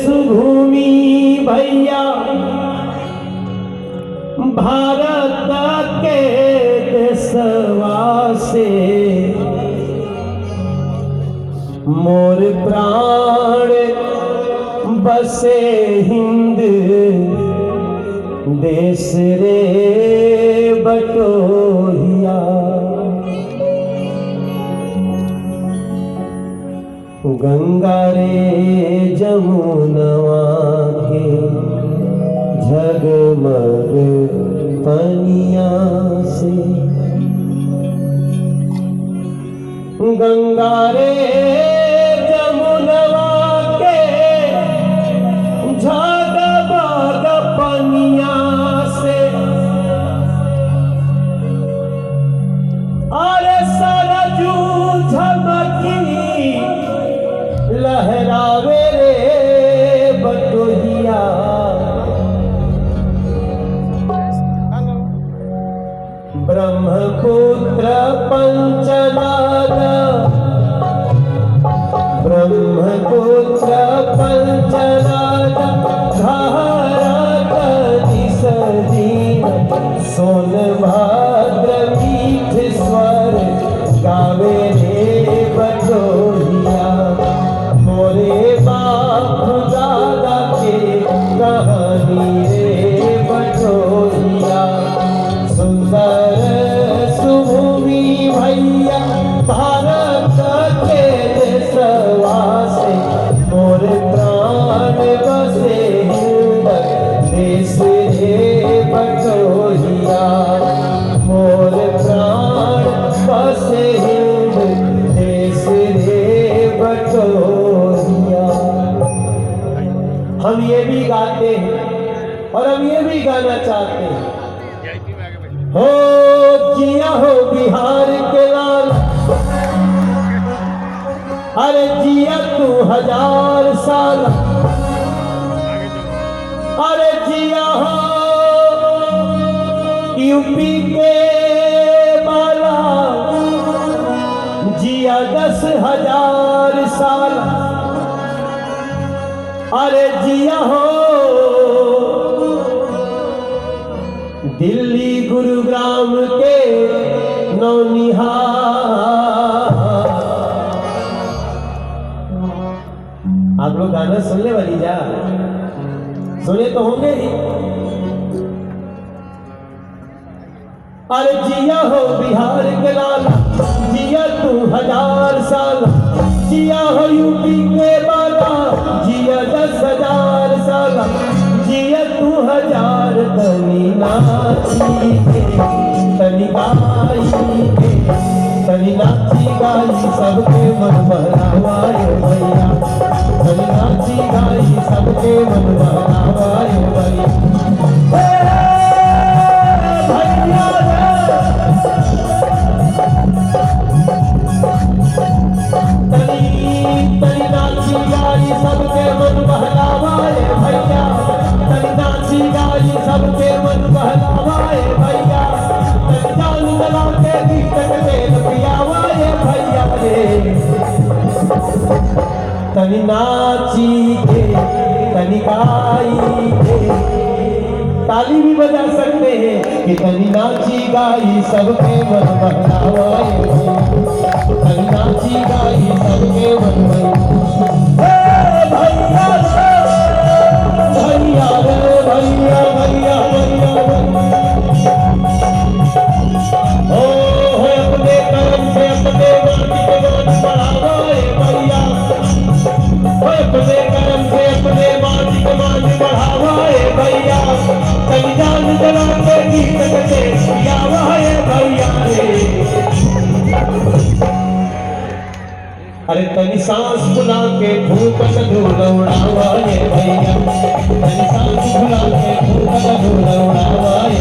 सुभूमि भैया भारत के देशवा से, मोर प्राण बसे हिंद देश रे बटोहिया। गंगा रे जमुनवा के झगमग पनिया से, गंगा रे जमुनवा के झगमग पनिया से, अरे सरजू झमकी लहरावे रे बटोहिया। ब्रह्मपुत्र पंचनाद, ब्रह्मपुत्र पंचनाद धारा सदीन, सोनभद्र मीठ स्वर गावे रे बटोहिया। मोरे बाप दादा के कहानी रे बटोहिया। सुंदर सुभूमि भैया भारत के देशवा से, मोर प्राण बसे हिंद देश रे बटोहिया। मोर प्राण बसे हिंद देश रे बटोहिया। हम ये भी गाते हैं और हम ये भी गाना चाहते हैं, हो जिया हो बिहार के लाल, अरे जिया तू 1000 साल, अरे जिया हो यूपी के बाला, जिया 10,000 साल, अरे जिया हो दिल्ली गुरुग्राम के नौनिहाल। आप लोग गाना सुनने वाली जा सुने तो होंगे ही। अरे जिया हो बिहार के लाला, जिया तू 1000 साल, जिया हो यूपी के बाला, जिया 10,000 साल, जिया तू 1000 तनी नाची के तनी गाई के, तनी नाची गाई सबके मन बहलावाए भैया, तनी नाची गाई सबके मन बहलावाए भैया। भैया तनी तनी नाची गाई सबके मन बहलावाए भैया, तनी नाची गाई सबके मन बहलावाए भैया, तनी जान जला के दीपक तेल पियावाए भैया रे। तनी नाची के तनी गाई के, ताली भी बजा सकते हैं कि तनी नाची गाई सबके मन बहलावाए भैया, तनी नाची गाई सबके मन बहलावाए भैया रे भैया रे भैया भैया भैया। ओ हो अपने कर्म से अपने माटी के मान बढ़ावाए भैया, हो अपने कर्म से अपने माटी के मान बढ़ावाए भैया, तनी जान जला के दीपक से पियावाए भैया रे। अरे तनी सांस फुला के फूकत धूल उड़ावाए भैया, तनी सांस फुला के फूकत धूल उड़ावाए।